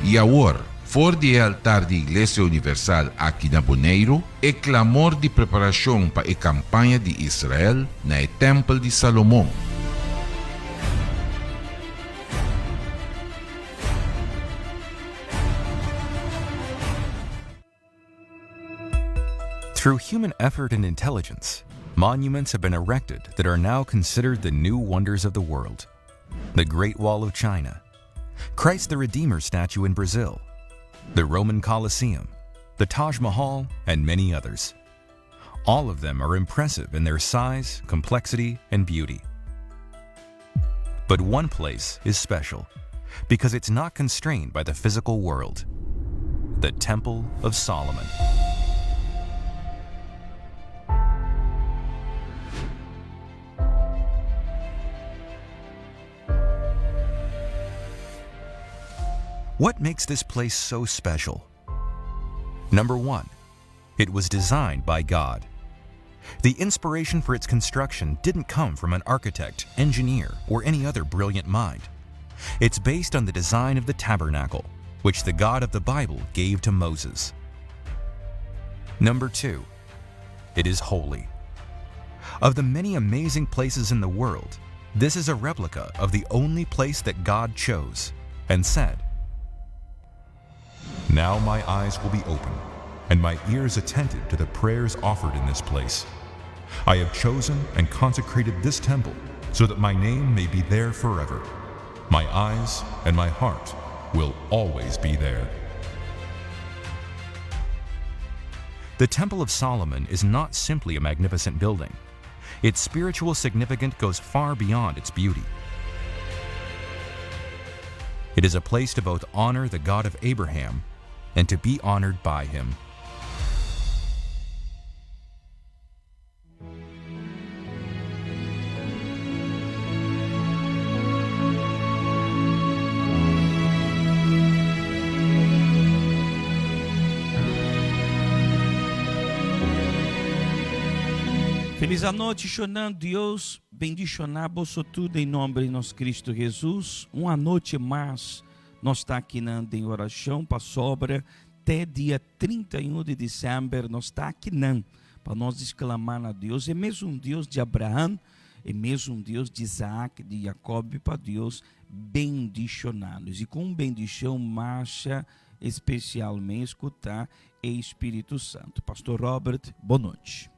I awor, for di e altar di Iglesia Universal aki na Boneiru, e klamor di preparashon pa e kampaña di Israel na e Tèmpel di Salomon. Through human effort and intelligence, monuments have been erected that are now considered the new wonders of the world. The Great Wall of China, Christ the Redeemer statue in Brazil, the Roman Colosseum, the Taj Mahal, and many others. All of them are impressive in their size, complexity, and beauty. But one place is special because it's not constrained by the physical world the Temple of Solomon. What makes this place so special? Number 1. It was designed by God. The inspiration for its construction didn't come from an architect, engineer, or any other brilliant mind. It's based on the design of the tabernacle, which the God of the Bible gave to Moses. Number 2. It is holy. Of the many amazing places in the world, this is a replica of the only place that God chose and said, Now my eyes will be open and my ears attentive to the prayers offered in this place. I have chosen and consecrated this temple so that my name may be there forever. My eyes and my heart will always be there. The Temple of Solomon is not simply a magnificent building. Its spiritual significance goes far beyond its beauty. It is a place to both honor the God of Abraham and to be honored by him. Felis anochi shonnan Dios bendiciona boso tur den nomber di nos Cristo Jesus un anochi mas nos ta akinan den oracion pasobra te dia 31 di december nos ta akinan pa nos disclama na Dios e mesun Dios di Abraham e mesun Dios di Isaac di Jacob pa Dios bendiciona nos y cu un bendicion masha especial mes cu ta e Spiritu Santo. Pastor Robert, bo nochi.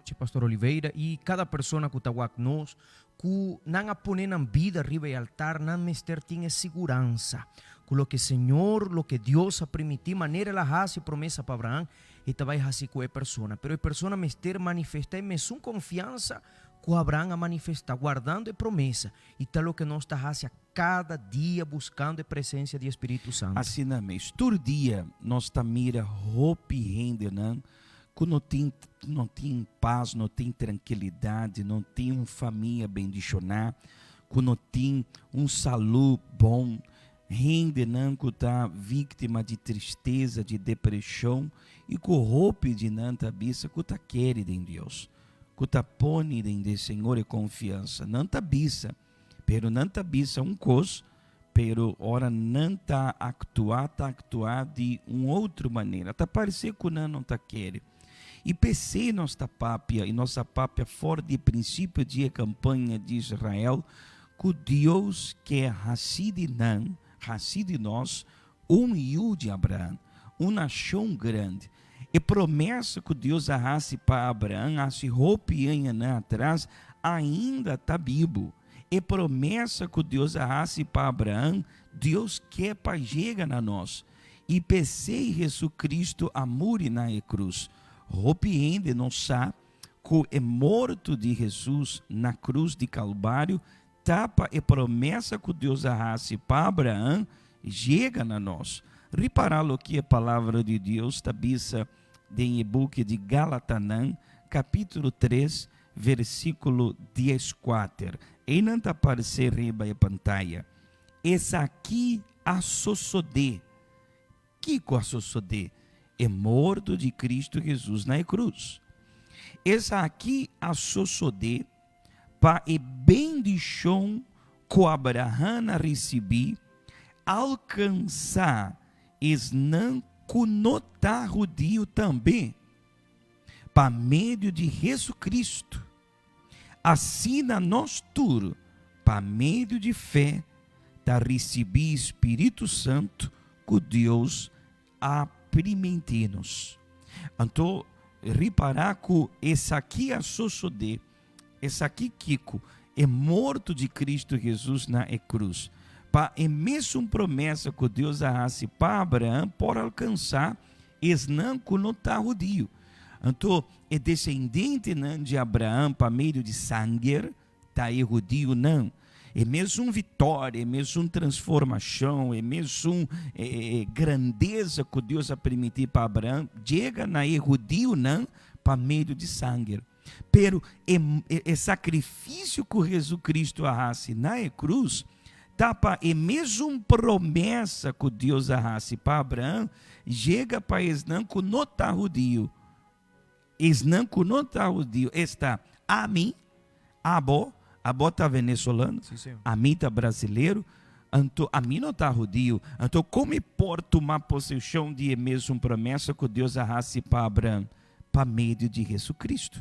Feliz anochi Pastor Oliveira y cada persona cu ta wak nos cu nan a pone nan bida riba e altar nan mester tin e siguransa cu loke Señor loke Dios a primiti manera el a haci promesa pa Abraham e ta bay haci cu e persona pero e persona mester manifesta e mesun confiansa cu Abraham a manifesta guardando e promesa y ta loke nos ta haci a cada dia buscando e presencia di e Spiritu Santo. Asina mes, tur dia nos ta mira hopi hendenan ku no tin no tin pas, no tin trankilidat, no tin un famia bendishoná, ku no tin un salú bon, hendenan ku ta víktima di tristesa, di depreshon i ku hopi di nan ta bisa ku ta kere den Dios, ku ta pone den de Señor e konfiansa. Nan ta bisa. Pero nan ta bisa un kos, pero ora nan ta aktua, ta aktua di un otro manera. Ta parse ku nan no ta kere. I p'esei nos ta papia, i nos a papia for di e prinsipio di e kampaña di Israel, ku Dios ke hasi di nan, hasi di nos, un yu di Abraham, un nashon grandi. E promesa ku Dios a hasi pa Abraham hasi hopi añanan atras ainda ta bibu. E promesa ku Dios a hasi pa Abraham, Dios ke pa yega na nos. I p'esei Hesu-Kristu a muri na e krus. Hopi hende no sa ku e morto di Hesus na krus di Kalbario ta pa e promesa ku Dios a hasi pa Abraham yega na nos. Ripará loke e Palabra di Dios ta bisa den e buki di Galatanan, kapítulo tres, versíkulo dieskuater. Einan ta aparesé riba e pantaya. Esaki a sosodé. Kiko a sosodé? E morto di Kristu Hesus na e krus. Esaki a sosodé pa e bendishon ku Abraham a risibí. alkansá esnan ku no ta hudiu tambe, pa medio di Hesu-Kristu. Asina nos tur, pa medio di fe, ta risibí Spiritu Santu ku Dios a primintí nos. Anto, ripará ku esaki a sosodé, esaki kiko? E morto di Kristu Hesus na e krus, pa e mesun promesa ku Dios a hasi pa Abraham por alkansá esnan ku no ta hudiu. Anto, e desendentenan di Abraham pa medio di sanger ta e hudiunan. E mesun vitória, e mesun transformashon, e mesun grandesa ku Dios a primintí pa Abraham yega na e hudiunan pa medio di sanger. Pero e e sakrifisio ku Hesu-Kristu a hasi na e krus ta pa e mesun promesa ku Dios a hasi pa Abraham yega pa esnan ku no ta hudiu. Esnan ku no ta hudiu, esta, ami, abo, abo ta venezolano, ami ta brasilero, anto ami no ta hudiu. Anto kon mi por tuma poseshon di e mesun promesa ku Dios a hasi pa Abraham? Pa medio di Hesu-Kristu.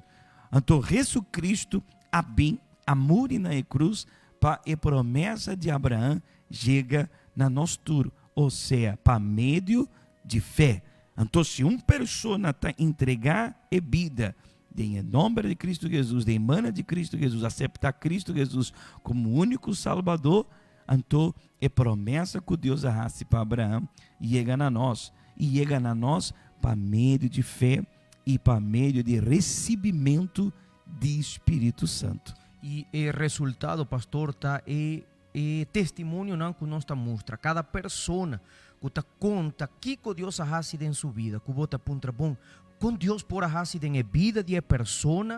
Anto Hesu-Kristu a bin, a muri na e krus pa e promesa di Abraham yega na nos tur, osea, pa medio di fe. Anto si un persona ta entregá e bida den e nòmber di Kristu Hesus, den e mana di Kristu Hesus, aseptá Kristu Hesus komo úniko Salbadó, anto e promesa ku Dios a hasi pa Abraham yega na nos, i yega na nos pa medio di fe i pa medio di resibimentu di Spiritu Santu. I e resultado, pastor, ta e E testimonionan ku nos ta mustra, kada persona ku ta konta kiko Dios a hasi den su bida, ku bo ta puntra, Bon, kon Dios por a hasi den e bida di e persona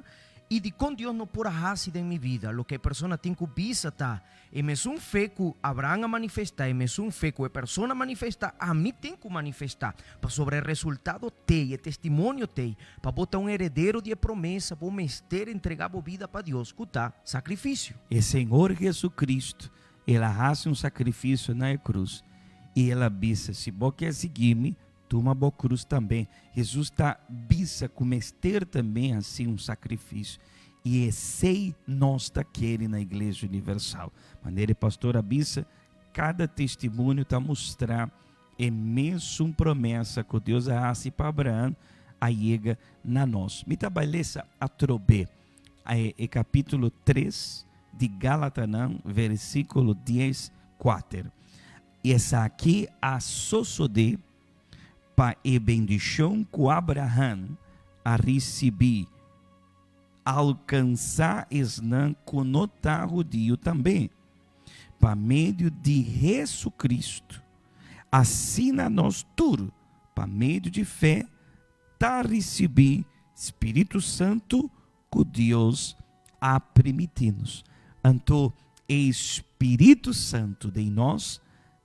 i dikon Dios no por a hasi den mi bida? Loke e persona tin ku bisa ta, E mesun fe ku Abraham a manifestá, e mesun fe ku e persona a manifestá, ami tin ku manifestá, pasobra e resultado t'ei, e testimonio t'ei. Pa bo ta un heredero di e promesa, bo mester entregá bo bida pa Dios, ku ta sakrifisio. E Señor Jesucristo, El a hasi un sakrifisio na e krus, i El a bisa, Si bo ke sigui mi, tuma bo krus tambe. Jesus ta bisa ku mester tambe hasi un sakrifisio, i esei nos ta kere na Iglesia Universal. Manera e pastor a bisa, kada testimonio ta mustra E mesun promesa ku Dios a hasi pa Abraham a yega na nos. Mi ta bai lesa atrobe e kapítulo tres di Galatanan, versíkulo dies kuater. Esaki a sosodé pa e bendishon ku Abraham a risibí alkansá esnan ku no ta hudiu tambe. Pa medio di Hesu-Kristu, asina nos tur, pa medio di fe, ta risibí Spiritu Santu ku Dios a primiti nos. Anto e Spiritu Santu den nos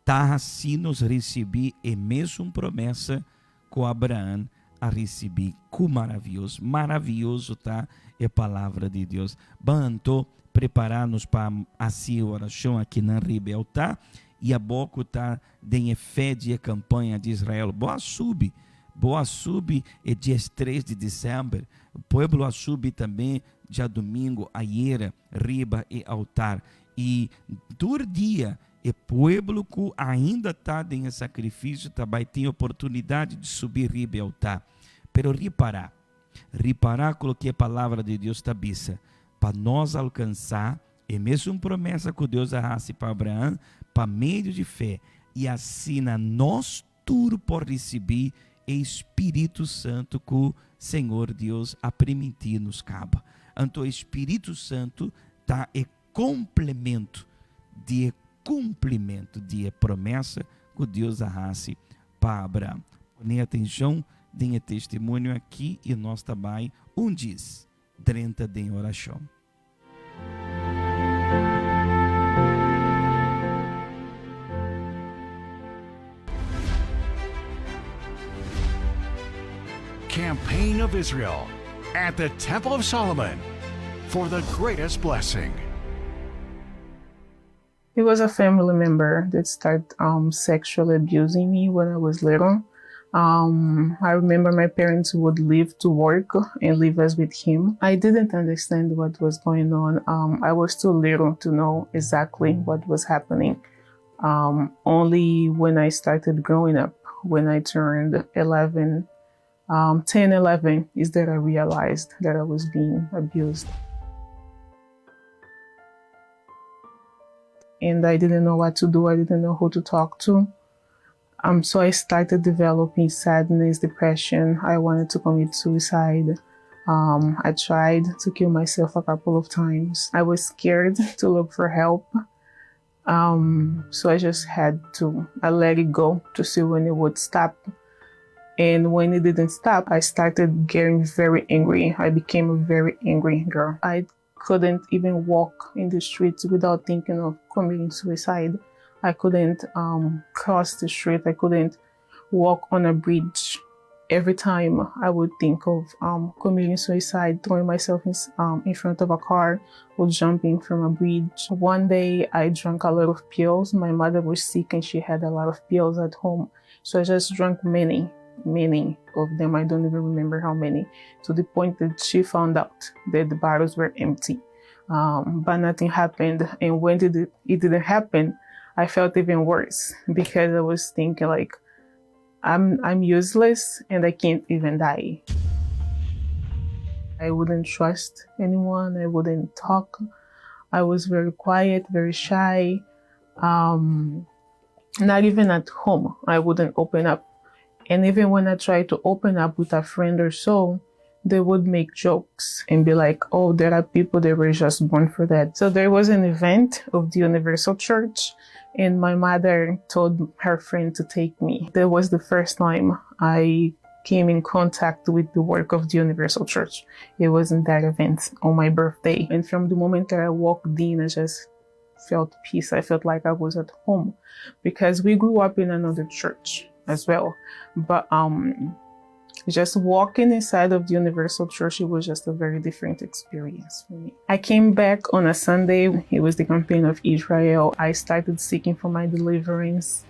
ta hasi nos risibí e mesun promesa ku Abraham a risibí. Ku maravioso! Maravioso ta e Palabra di Dios! Ban anto prepará nos pa hasi e orashon akinan riba e altá, i abo ku ta den e fe di e kampaña di Israel, bo a subi, bo a subi e diestres di desèmber, pueblo a subi tambe djadumingu ayera riba e altar, i tur dia E pueblo ku ainda ta den e sakrifisio ta bai tin oportunidat di subi riba e altar. Pero ripará, ripará ku loke e Palabra di Dios ta bisa, pa nos alkansá e mesun promesa ku Dios a hasi pa Abraham pa medio di fe, i asina nos tur por risibí e Spiritu Santu ku Señor Dios a primintí nos kaba. Anto e Spiritu Santu ta e komplemento di e kumplimentu di e promesa ku Dios a hasi pa Abraham. Pone atenshon den e testimonio aki i nos ta bai un djis drenta den orashon. Campaign of Israel at the Temple of Solomon for the greatest blessing. It was a family member that started um, sexually abusing me when I was little. Um, I remember my parents would leave to work and leave us with him. I didn't understand what was going on. Um, I was too little to know exactly what was happening. Um, only when I started growing up, when I turned 11, um, 10, 11, is that I realized that I was being abused. And I didn't know what to do. I didn't know who to talk to. Um, so I started developing sadness, depression. I wanted to commit suicide. Um, I tried to kill myself a couple of times. I was scared to look for help. Um, so I just had to, I let it go to see when it would stop. And when it didn't stop, I started getting very angry. I became a very angry girl. I couldn't even walk in the streets without thinking of committing suicide. I couldn't um, cross the street. I couldn't walk on a bridge. Every time I would think of um, committing suicide, throwing myself in, um, in front of a car or jumping from a bridge. One day I drank a lot of pills. My mother was sick and she had a lot of pills at home. So I just drank many, many of them. I don't even remember how many, to the point that she found out that the bottles were empty. Um, but nothing happened. And when did it, it didn't happen, I felt even worse because I was thinking like, I'm I'm useless and I can't even die. I wouldn't trust anyone. I wouldn't talk. I was very quiet, very shy. Um, not even at home, I wouldn't open up. And even when I tried to open up with a friend or so, they would make jokes and be like, oh, there are people that were just born for that. So there was an event of the Universal Church, and my mother told her friend to take me. That was the first time I came in contact with the work of the Universal Church. It was in that event on my birthday. And from the moment that I walked in, I just felt peace. I felt like I was at home because we grew up in another church as well. But um, just walking inside of the Universal Church, it was just a very different experience for me. I came back on a Sunday. It was the campaign of Israel. I started seeking for my deliverance.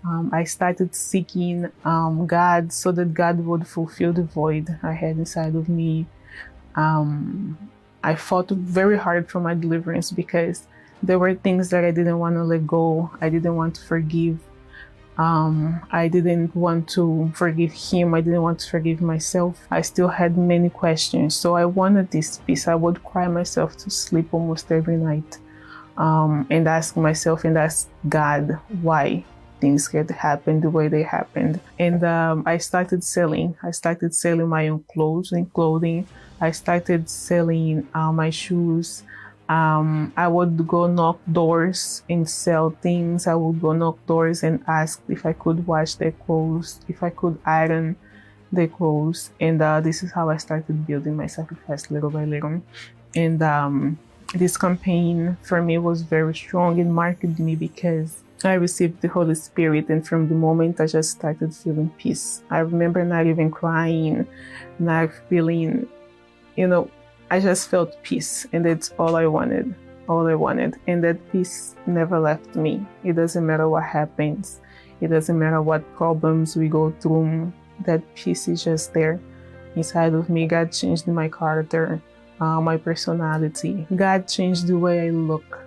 Um, I started seeking um, God so that God would fulfill the void I had inside of me. Um, I fought very hard for my deliverance because there were things that I didn't want to let go. I didn't want to forgive. Um, I didn't want to forgive him. I didn't want to forgive myself. I still had many questions. So I wanted this peace. I would cry myself to sleep almost every night um, and ask myself and ask God why things had happened the way they happened. And um, I started selling. I started selling my own clothes and clothing. I started selling uh, my shoes. Um, I would go knock doors and sell things. I would go knock doors and ask if I could wash their clothes, if I could iron their clothes. And uh, this is how I started building my sacrifice little by little. And um, this campaign for me was very strong. It marked me because I received the Holy Spirit, and from the moment I just started feeling peace. I remember not even crying, not feeling, you know, I just felt peace, and that's all I wanted. All I wanted. And that peace never left me. It doesn't matter what happens, it doesn't matter what problems we go through, that peace is just there inside of me. God changed my character, uh, my personality. God changed the way I look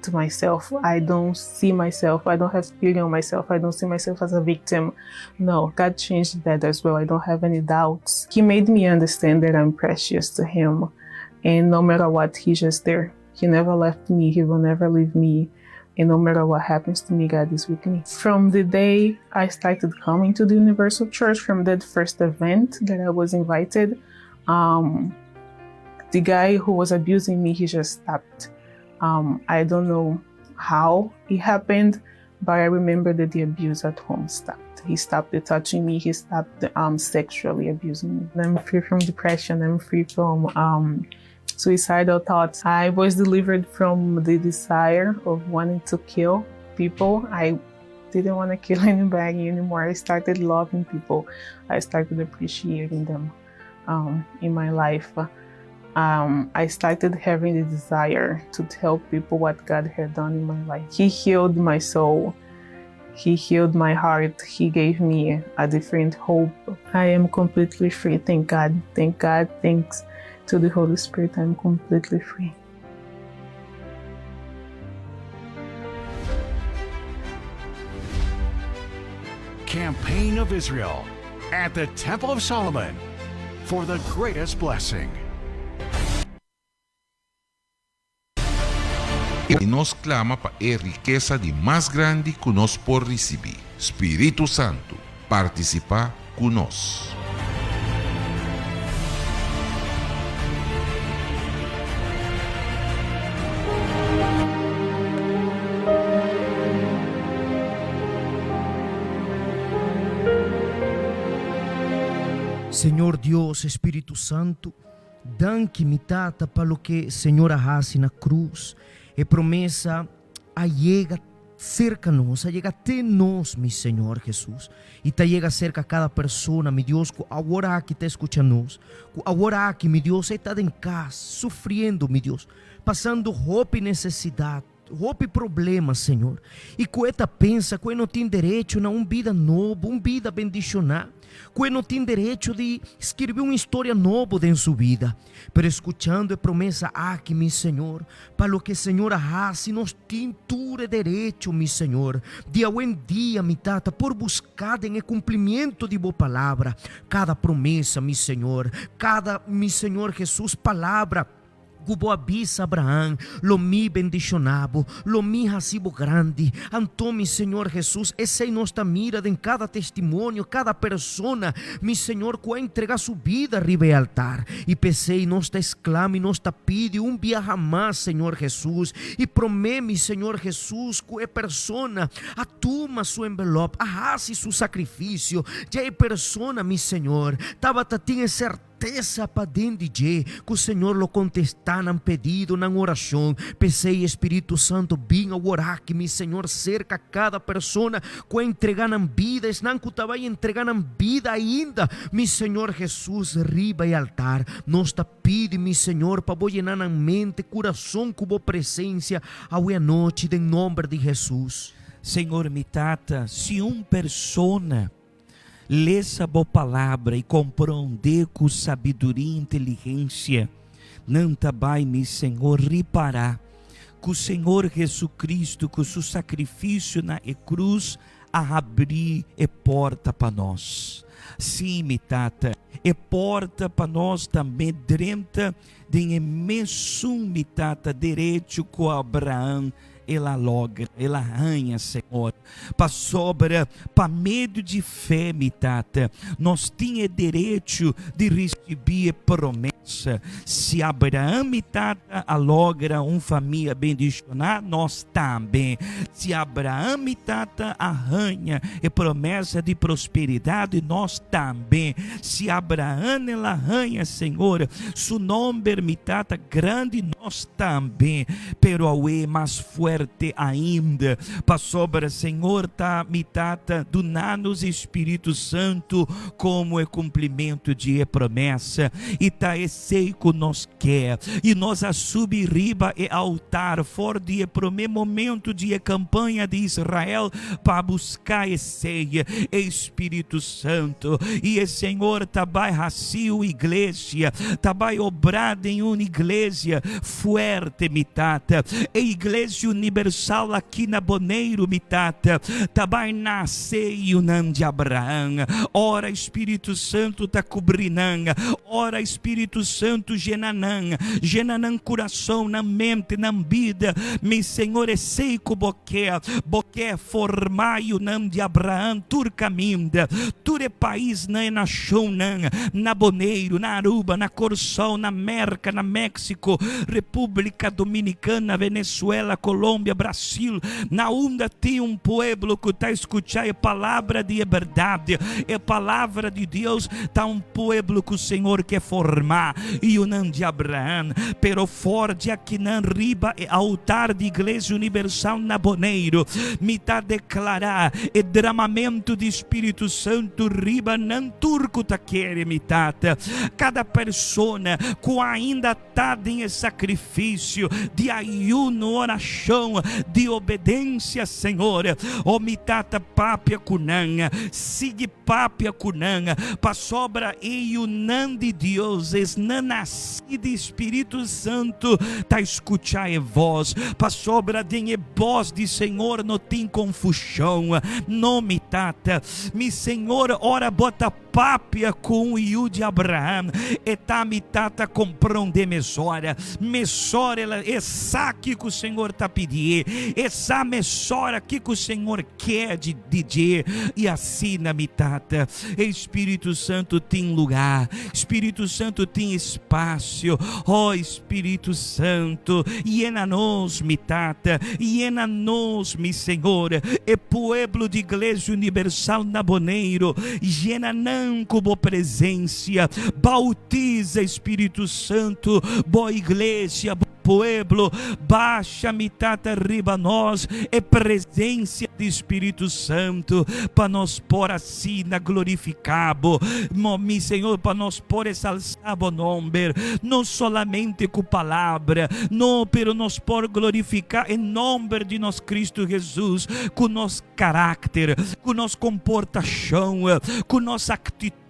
to myself. I don't see myself. I don't have pity on myself. I don't see myself as a victim. No, God changed that as well. I don't have any doubts. He made me understand that I'm precious to Him. And no matter what, He's just there. He never left me. He will never leave me. And no matter what happens to me, God is with me. From the day I started coming to the Universal Church, from that first event that I was invited, um, the guy who was abusing me, he just stopped. Um, I don't know how it happened, but I remember that the abuse at home stopped. He stopped touching me. He stopped um, sexually abusing me. I'm free from depression. I'm free from um, suicidal thoughts. I was delivered from the desire of wanting to kill people. I didn't want to kill anybody anymore. I started loving people. I started appreciating them um, in my life. I started having the desire to tell people what God had done in my life. He healed my soul. He healed my heart. He gave me a different hope. I am completely free. Thank God. Thank God. Thanks to the Holy Spirit, I'm completely free. Campaign of Israel at the Temple of Solomon for the greatest blessing. I nos klama pa e rikesa di mas grandi ku nos por risibí, Spiritu Santu, partisipá ku nos. Señor Dios, Espíritu Santu, danki mi Tata pa loke Señor a hasi na cruz. E promesa a yega serka nos, a yega te nos, mi Señor Jesús. I ta yega serka kada persona, mi Dios, ku awor aki ta eskucha nos, ku awor aki, mi Dios, e ta den kas, sufriendo, mi Dios, pasando hopi nesesidat, hopi problema, Señor, i ku e ta pensa ku e no tin derecho na un bida nobo, un bida bendishoná, ku e no tin derecho di skirbi un historia nobo den su bida. Pero escuchando e promesa aki, mi Señor, pa loke Señor a haci, nos tin tur e derecho, mi Señor, di awendia, mi Tata, por busca den e cumplimiento di Bo Palabra, cada promesa, mi Señor, cada, mi Señor Jesus, palabra cu Bo a bisa Abraham, Lo mi bendiciona bo, lo mi haci bo grandi. Anto, mi Señor Jesus, esey nos ta mira den cada testimonio, cada persona, Mi Señor cu a entrega su bida riba e altar. Y p'esey nos ta exclama y nos ta pidi un biaha mas, Señor Jesus, y prome, mi Señor Jesus, cu e persona a tuma su envelop, a haci su sacrificio, dja e persona, mi Señor, tabata tin e certeza, Tesa paden di dje ku Señor lo kontestá nan pedido, nan orashon. P'esei Espíritu Santo bin aworaki, mi Señor, serka kada persona ku a entregá nan bida, esnan ku ta bai entregá nan bida ainda, mi Señor Hesus, riba e altar. Nos ta pidi, mi Señor, pa Bo yena nan mente, kurason ku Bo presensia awe anochi, den nomber di Hesus. Señor mi Tata, si un persona Lesa bo palabra i komprondé ku sabiduria i inteligensia. Nan ta bai, mi Señor, ripará ku Señor Jesucristo ku su sakrifisio na e krus a habrí e porta pa nos. Sí, mi Tata, e porta pa nos tambe drenta den e mesun, mi Tata, derecho ku Abraham el a logra, el a haña, Señor. Pasobra pa medio di fe, mi Tata, nos tin e derecho di ricibi e promesa. Si Abraham, mi Tata, a logra un famia bendiciona, nos tambe. Si Abraham, mi Tata, a haña e promesa di prosperidad, nos tambe. Si Abraham el a haña, Señor, su nomber, mi Tata, grandi, nos tambe. Pero awe mas fuerte ainda, pasobra Señor ta mi Tata duna nos e Spiritu Santu komo e kumplimentu di e promesa, i ta esei ku nos ke. I nos a subi riba e altar for di e promé momentu di e kampaña di Israel pa buska esei, e Spiritu Santu. I e Señor ta bai hasi un iglesia, ta bai obra den un iglesia Fuerte, mi Tata. E Iglesia Unibersal aki na Boneiru, mi Tata, ta bai nase yunan di Abraham. Ora Spiritu Santu ta kubri nan, ora Spiritu Santu jena nan, jena nan kurason, nan mente, nan bida, mi Señor, esei ku Bo ke. Bo ke forma yunan di Abraham tur kaminda, tur e paisnan, e nashonnan, na Boneiru, na Aruba, na Kòrsou, na Merka, na México, República Dominicana, Venezuela, Colombia, Brasil, na unda tin un pueblo ku ta skuchá e palabra di e bèrdat, e palabra di Dios, ta un pueblo ku Señor ke formá, yunan di Abraham. Pero for di akinan riba e altar di Iglesia Universal na Boneiru, mi ta deklará e dramamentu di Spiritu Santu riba nan tur ku ta kere mi Tata. Kada persona ku ainda ta den e sakrifisio di ayuno, orashon, di obedensia, Señor, o mi Tata papia ku nan, sigui papia ku nan, pasobra e yunan di Dios, esnan nasí di Spiritu Santu, ta skuchá e vos, pasobra den e bos di Señor no tin konfushon. No, mi Tata, mi Señor, ora bo ta Papia ku un yu di Abraham, e ta mi tata komprondé mesora. Mesora el a e sa kiko Señor ta pidié, e sa mesora kiko Señor ke di di dje. I asina mi tata, e Spiritu Santu tin lugá, Spiritu Santu tin espasio. Oh Spiritu Santu, yena nos mi tata, yena nos mi Señor. E pueblo di Iglesia Universal na Boneiru, Yena nan ku bo presensia. Bautiza, Spiritu Santu, bo iglesia, bo pueblo. Basha mi Tata riba nos e presensia di Spiritu Santu, pa nos por asina glorifiká bo, mi Señor, pa nos por esalsá bo nomber, no solamente ku palabra, no, pero nos por glorifiká e nomber di nos Cristo Jesus ku nos karakter, ku nos komportashon, ku nos aktitut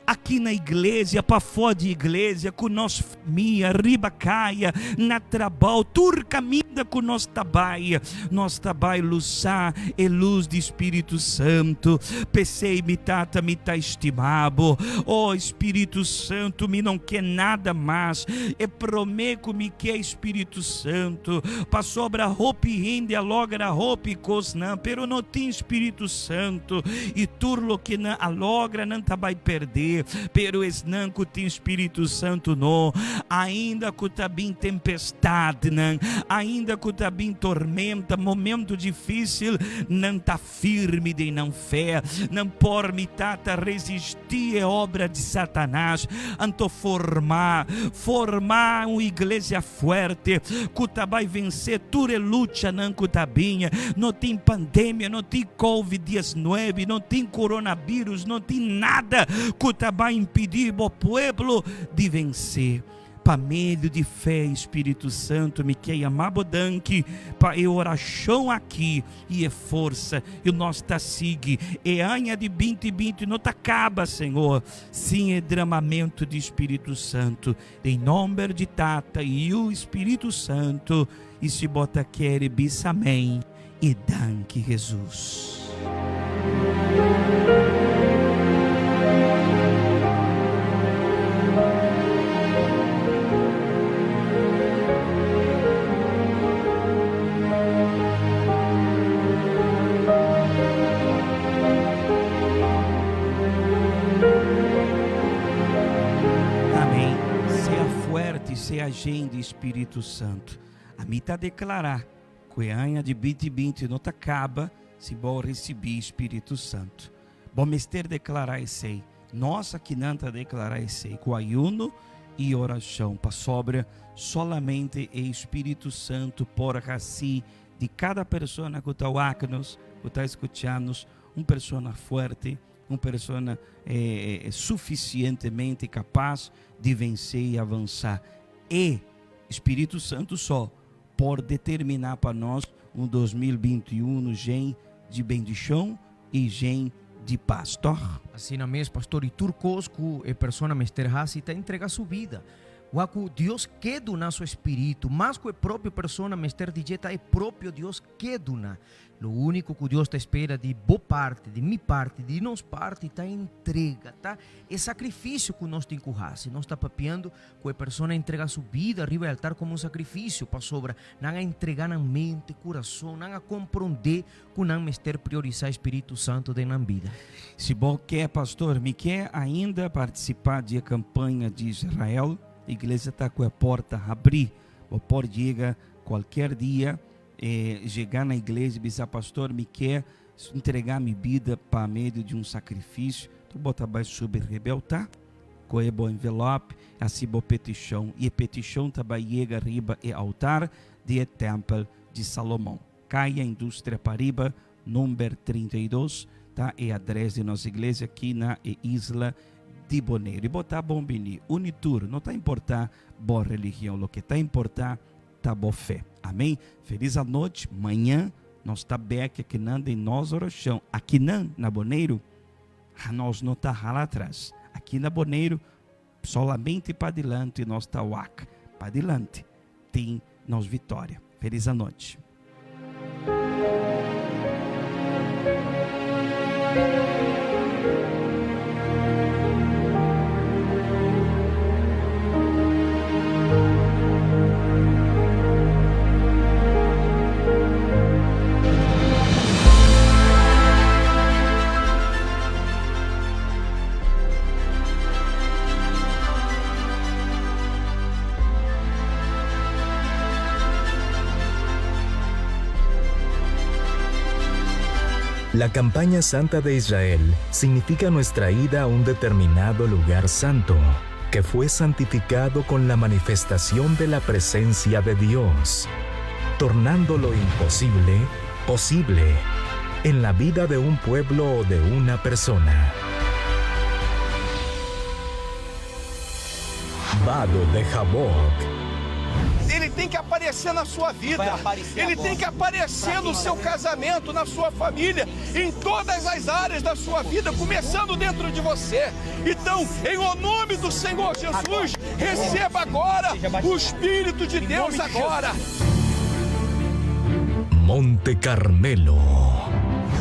aki na iglesia, pafó di iglesia, ku nos famia, riba kaya, na trabou, tur kaminda ku nos ta bai, nos ta bai lusá e lus di Spiritu Santu. P'esei, mi Tata, mi ta stima bo. O Spiritu Santu, mi no ke nada mas. E promé ku mi ke, Spiritu Santu, pasobra hopi hende a logra hopi kosnan, pero no tin Spiritu Santu, i tur loke nan a logra nan ta bai perdé. Pero esnan ku tin Spiritu Santu no, ainda ku ta bin tempestadnan, ainda ku ta bin tormenta, momento difísil, nan ta firme den nan fe, nan por mi Tata resistí e obra di Satanas. Anto formá, formá un iglesia fuerte ku ta bai vensé tur e luchanan ku ta bin. No tin pandemia, no tin covid 19, no tin coronavirus, no tin nada ku ta bai impidí bo pueblo di vensé. Pa medio di fe i Spiritu Santu mi ke yama bo danki pa e orashon aki i e forsa i nos ta sigui. E aña di binti binti no ta kaba, Señor, sin e dramamentu di Spiritu Santu. Den nomber di Tata, Yu i Spiritu Santu, i si bo ta kere bisa amen i danki Hesus. Amén. Sea fuerte, sea jen di Spiritu Santu. Ami ta deklará ku e aña di binti binti no ta kaba si bo risibí Spiritu Santu. Bo mester deklará esei. Nos akinan ta deklará esei ku ayuno i orashon, pasobra solamente e Spiritu Santu por hasi di kada persona ku ta wak nos, ku ta skucha nos, un persona fuerte, un persona sufisientemente kapas di vensé i avansá. E Spiritu Santu so por determiná pa nos un 2021 jen di bendishon i jen di pas, tòg? Asina mes, pastor, i tur kos ku e persona mester hasi ta entrega su bida. Wak ku Dios ke duna su Espíritu, mas ku e propio persona mester di dje ta e propio Dios ke duna. Lo úniko ku Dios ta spera di bo parti, di mi parti, di nos parti ta entrega, ta e sakrifisio ku nos tin ku hasi. Nos ta papiando ku e persona a entrega su bida riba e altar komo un sakrifisio, pasobra nan a entrega nan mente, kurason, nan a komprondé ku nan mester priorisá e Spiritu Santu den nan bida. Si bo ke, pastor, mi ke ainda partisipá di e kampaña di Israel, iglesia ta ku e porta habrí. Bo por yega kualkier dia, yega na iglesia i bisa, Pastor, mi ke entregá mi bida pa medio di un sakrifisio. Anto bo ta bai subi riba e altá, kohe bo envelòp, hasi bo petishon, i e petishon ta bai yega riba e altar di e tèmpel di Salomon. Kaya Industria Pariba, number 32, ta e adres di nos iglesia aki na e isla di Boneiru. I bo ta bon bini. Uni tur, no ta importá bo religion, loke ta importá ta bo fe. Amén. Felis anochi. Mañan nos ta bek akinan den nos orashon. Akinan na Boneiru, nos no ta hala atras. Aki na Boneiru, solamente padilanti nos ta wak. Padilanti tin nos vitoria. Felis anochi. La campaña santa de Israel significa nuestra ida a un determinado lugar santo, que fue santificado con la manifestación de la presencia de Dios, tornando lo imposible posible en la vida de un pueblo o de una persona. Vado de Jaboc. Ele tem que aparecer na sua vida. Ele tem que aparecer no seu casamento, na sua família, em todas as áreas da sua vida, começando dentro de você. Então, em o nome do Senhor Jesus, receba agora o Espírito de Deus agora. Monte Carmelo.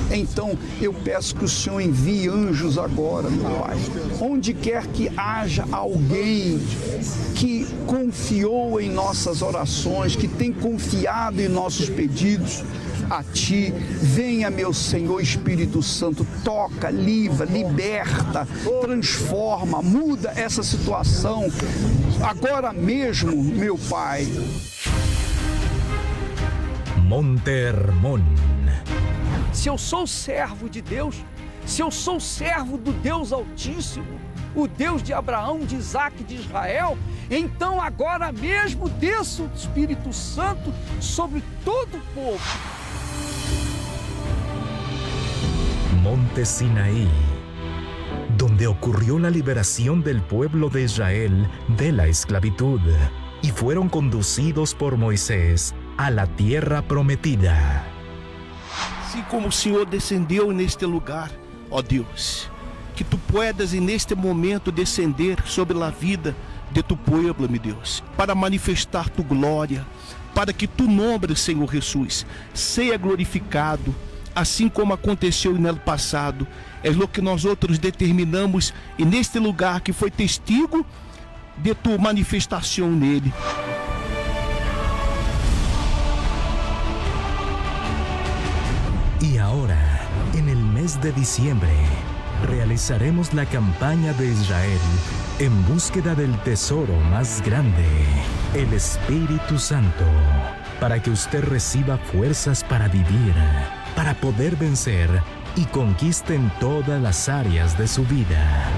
Então eu peço que o Senhor envie anjos agora, meu Pai. Onde quer que haja alguém que confiou em nossas orações, que tem confiado em nossos pedidos a Ti, venha, meu Senhor Espírito Santo, toca, livra, liberta, transforma, muda essa situação agora mesmo, meu Pai. Monte Hermón. Se eu sou servo de Deus, se eu sou servo do Deus Altíssimo, o Deus de Abraão, de Isaac e de Israel, então agora mesmo desça o Espírito Santo sobre todo o povo. Monte Sinaí, donde ocurrió la liberación del pueblo de Israel de la esclavitud y fueron conducidos por Moisés a la tierra prometida. Assim como o Senhor descendeu neste lugar, ó Deus, que tu puedas neste momento descender sobre a vida de tu pueblo, meu Deus, para manifestar tu glória, para que tu nome, Senhor Jesus, seja glorificado, assim como aconteceu no passado. É o que nosotros determinamos e neste lugar que foi testigo de tua manifestação nele. Y ahora, en el mes de diciembre, realizaremos la campaña de Israel en búsqueda del tesoro más grande, el Espíritu Santo, para que usted reciba fuerzas para vivir, para poder vencer y conquiste en todas las áreas de su vida.